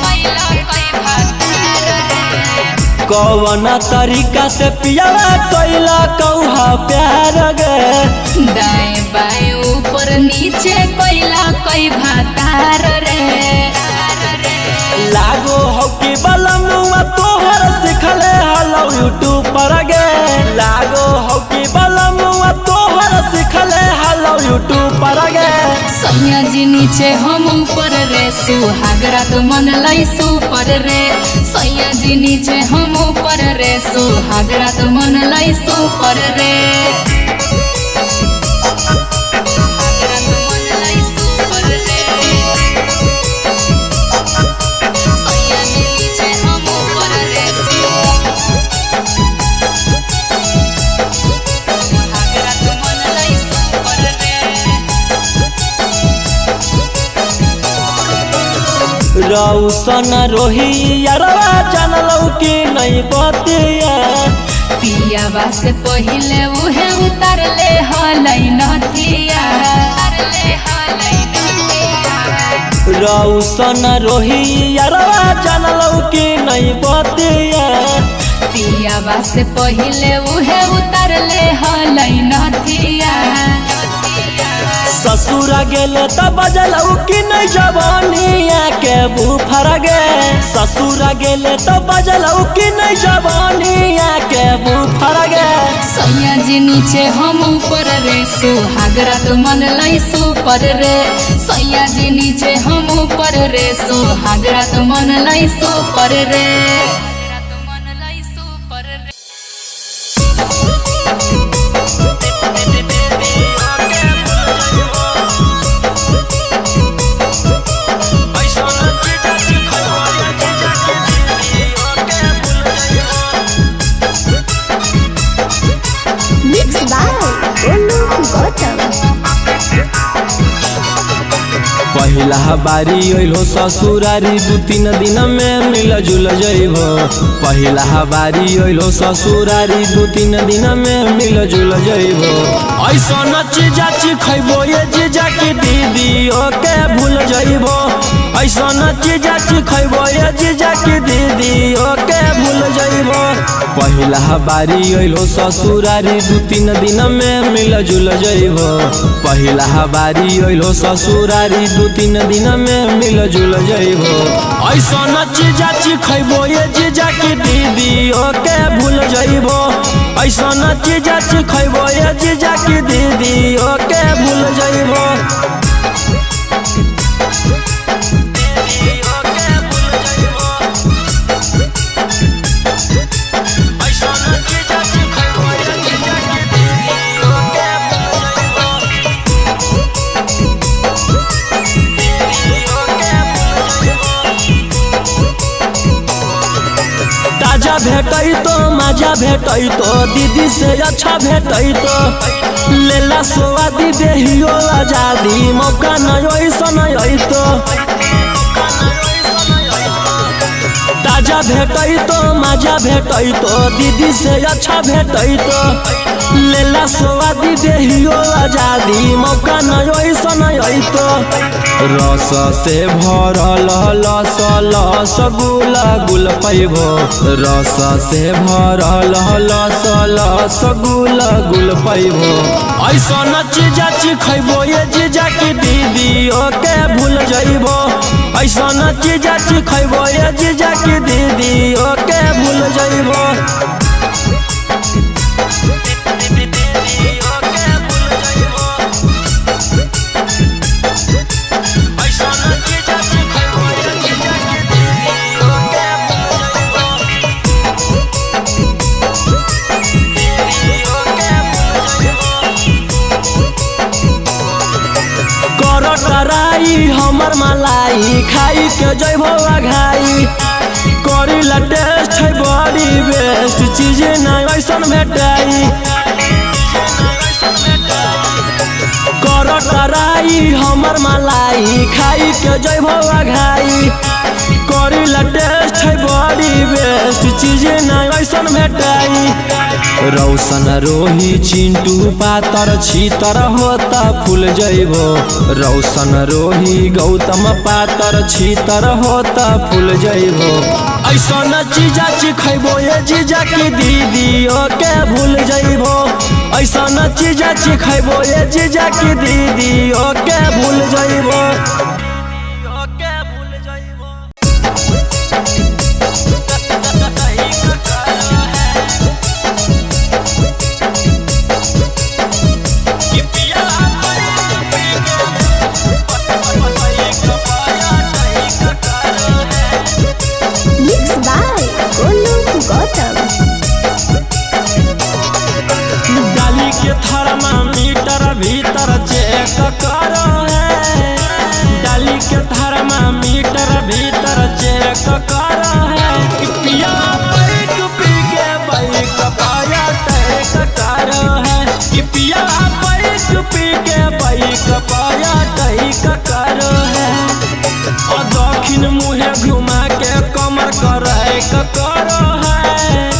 कैला कई भातार रे।
कौना तरीका से पियावा कैला कौहा प्यार गे।
दाएं बाएं ऊपर नीचे कैला कई भातार रे।
लागो हो कि बलमुआ तोहर सिखले हलो यूट्यूब पर गे। लागो हो कि बलमुआ तोहर सिखले हलो यूट्यूब पर गे।
सैया जी नीचे हम ऊपर रे, सुहाग रात मन लाई सुपर रे। सैया जी नीचे हम ऊपर रे, सुहाग रात मन लाई सुपर रे। सुहाग रात मन लाई सुपर रे। सैया जी नीचे हम ऊपर रे, सुहाग रात मन लाई सुपर रे।
रौसन रोही यारवा जानलौ कि नहीं बतिया।
पियावा से पहिले उहे उतारले हलै नथिया, उतारले हलै नथिया।
रौसन रोही यारवा जानलौ कि नहीं बतिया।
पियावा से पहिले उहे उतारले हलै नथिया।
ससुर गेले त बजलौ कि नहीं जवानिया के बुफर गे। ससुर गेले त बजलौ कि नहीं जवानिया के बुफर गे।
सैया जी नीचे हम ऊपर रे, सुहाग रात मन लाई सुपर रे। सैया जी नीचे हम ऊपर रे, सुहाग रात मन लाई सुपर रे।
Mix by Golu Gautam.
पहिला बारी अइलो ससुरारी दू तीन दिन में मिल जुल जइबो। पहिला बारी अइलो ससुरारी दू तीन दिन में मिल जुल जइबो। ऐसन चीजा खइबो ये जीजा की दीदी ओके भूल जइबो। ऐसन चीजा खइबो ये जीजा की दीदी ओके भूल जइबो। पहिला बारी अइलो ससुरारी दू तीन दिन में मिल जुल जइबो। पहिला बारी अइलो ससुरारी दू तीन दिन में मिल जुल जइबो। ऐसन चीजा खइबो ये जीजा की दीदी ओके भूल जइबो। ऐसन चीजा खइबो ये जीजा की दीदी ओके भूल जइबो। ताजा भेटै तो मजा भेटै तो दीदी से अच्छा भेटै तो। लेला सोआदी देहियो आजादी मौका न ऐसन अइतो। ताजा भेटै तो मजा भेटै तो दीदी से अच्छा भेटै तो। लेला सोआदी देहियो आजादी मौका न ऐसन अइतो। रस से भरल लस लस गुल गुल पैबो। रस से भरल लस लस गुल गुल पैबो। ऐसन चीजा खइबो ये जीजा की दीदी ओके भूल जइबो। ऐसन चीजा खइबो ये जीजा की दीदी ओके भूल जइबो। कराई हमर मलाई खाई के जइबो अघाई। करीला टेस्ट है बड़ी बेस्ट चीज ना ऐसन भेटाई। कर कराई हमर मलाई खाई के जइबो अघाई। करीला टेस्ट है बड़ी बेस्ट चीज ना ऐसन ऐसन भेटाई। रौशन रोही चिंटू पातर छीतर होता फूल जइबो, रौशन रोही गौतम पातर छीतर होता फूल जइबो। ऐसन चीजा चिखैबो ये जीजा की दीदियो के भूल जइबो, ऐसन चीजा चिखैबो ये जीजा की दीदियो के भूल जइबो।
Mix by Golu Gautam.
डाली के थर्मामीटर भीतर चेक करो है, डाली के थर्मामीटर भीतर चेक करो है। कि पिया बैक पी के बैक पाया टैक करो है, कि पिया बैक पी के बैक पाया टैक करो है। और दक्षिण मुहे घुमा के कमर करे करो है,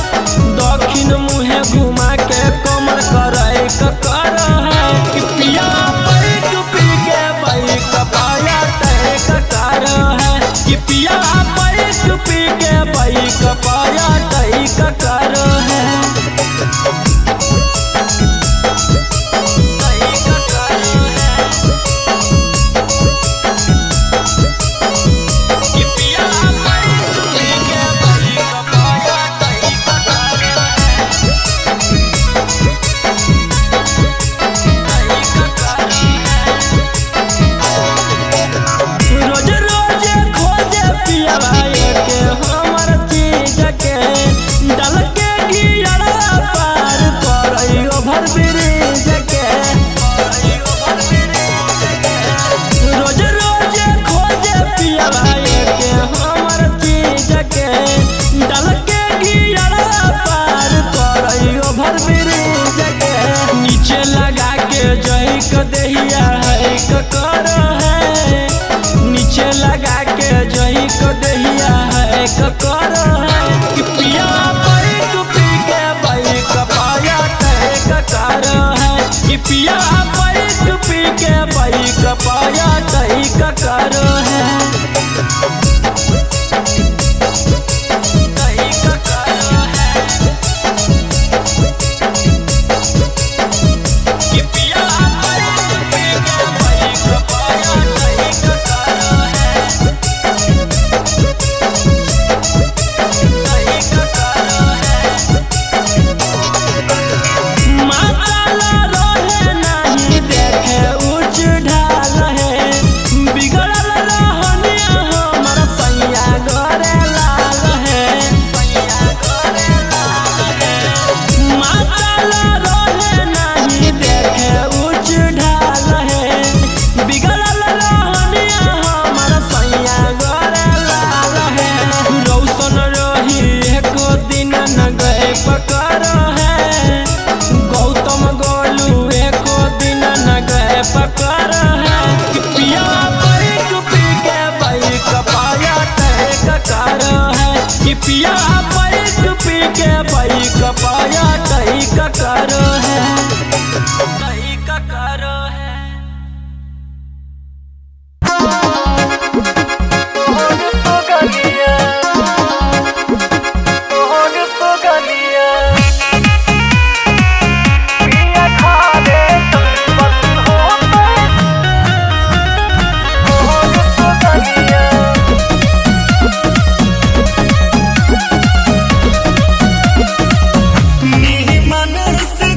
दक्षिण मुहे घुमा के कमर करे करो है। कि पिया बैक पी के बैक पाया टैक करो है, कि पिया बैक पी के बैक पाया टैक करो है। रोज रोज खोजे पिया के हमर चीज के, डल के गियरा पार करई ओभर ब्रिज के। रोज रोज खोजे पिया के हमर चीज के, डल के गियरा पार करई ओभर ब्रिज के। नीचे लगा के जई क देहिया है क कर है, नीचे लगा के जई को दहिया है कर है। कि पिया बैक पी के बैक पाया टैक कर है, कि पिया बैक पी के बैक पाया टैक कर है। कि पिया बैक पी के बैक पाया टैक कर है। माताला रहे नहीं देखे ऊंच ढाल है, बिगड़ल रहनिया हमर सैया गोरे लाल है। माताला रहे नहीं देखे ऊंच ढाल है, बिगड़ल रहनिया हमर सैया गोरे लाल है। रौशन रही एको दिन न गए पकड़ है, गौतम गोलू एको दिन न गए पकड़ है। कि पिया बैक पी के बैक पाया टैक कर है, कि पिया बैक पी के बैक पाया टैक कर है, टैक कर है।
मन से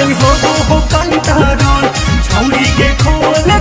नहीं हो हो कंट्रोल। छौरी के खोल